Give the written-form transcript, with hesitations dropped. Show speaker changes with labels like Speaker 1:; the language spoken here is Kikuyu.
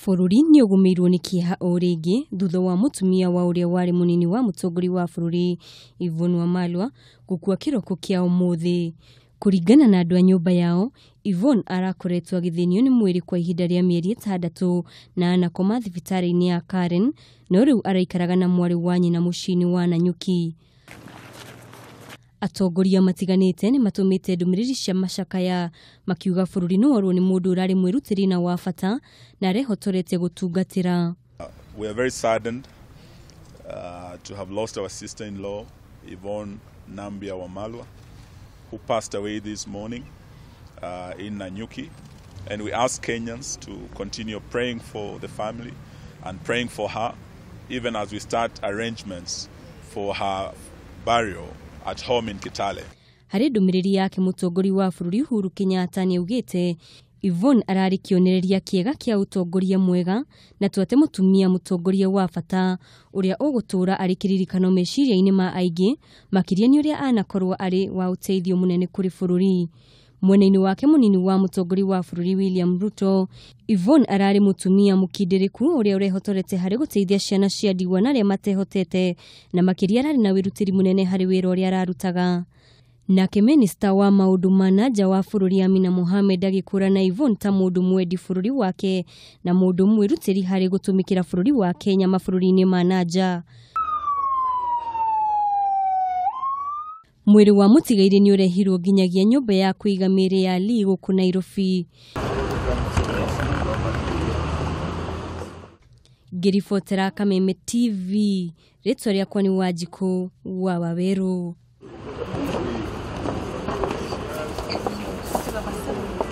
Speaker 1: Bũrũri nĩ ũgũmĩirwo nĩ kĩeha o rĩngĩ thutha wa mũtumia wa ũrĩa warĩ mũnini wa mũtongoria wa bũrũri Yvonne Wamalwa gũkua kĩroko kĩa ũmũthĩ. Kũringana na andũ a nyũmba yao, Yvonne arakoretwo agĩthĩnio nĩ mwĩrĩ kwa ihinda rĩa mĩeri 6 na anakoma thibitarĩ-inĩ ya Karen, no rĩu araikaraga na mwarĩ wa nyina mũciĩ-inĩ wa Nanyuki. Atongoria matiganĩte nĩ matũmĩte ndũmĩrĩri cia macakaya makiuga bũrũri nĩ worwo nĩ mũndũ ũrarĩ mwĩrutĩri na wa bata na arehotorete gũtungatĩra.
Speaker 2: We are very saddened to have lost our sister-in-law Yvonne Nambia Wamalwa, who passed away this morning in Nanyuki, and we ask Kenyans to continue praying for the family and praying for her even as we start arrangements for her burial at home in Kitale.
Speaker 1: Harĩ ndũmĩrĩri yake mũtongoria wa bũrũri Uhuru Kenyatta nĩaugĩte Yvonne ararĩ kĩonereria kĩega kĩa ũtongoria mwega na twate mũtumia mũtongoria wa bata ũrĩa ũgũtũũra arĩ kĩririkano meciria-inĩ ma aingĩ, makĩria nĩ ũrĩa anakorwo arĩ wa ũteithio mũnene kũrĩ bũrũri. Mwena-inĩ wake mũnini wa mũtongoria wa bũrũri William Ruto, Yvonne ararĩ mũtumia mũkindĩrĩku ũrĩa ũrehotorete harĩ gũteithia ciana cia ndigwa na arĩa matehotete, na makĩria ararĩ na wĩrutĩri mũnene harĩ wĩra ũrĩa ararutaga. Nake minista wa maũndũ ma na nja wa bũrũri Amina Mohamed agĩkũrana Yvonne ta mũndũ mwendi bũrũri wake na mũndũ mwĩrutĩri harĩ gũtũmĩkĩra bũrũri wa Kenya mabũrũri-inĩ ma na nja. Mwĩrĩ wa mũtigairĩ nĩ ũrehirwo nginyagia nyũmba ya kũiga mĩĩrĩ ya Lee gũkũ Nairobi. Ngĩribotera Kameme TV, rĩtwa rĩakwa nĩ Wanjikũ wa Wawerũ.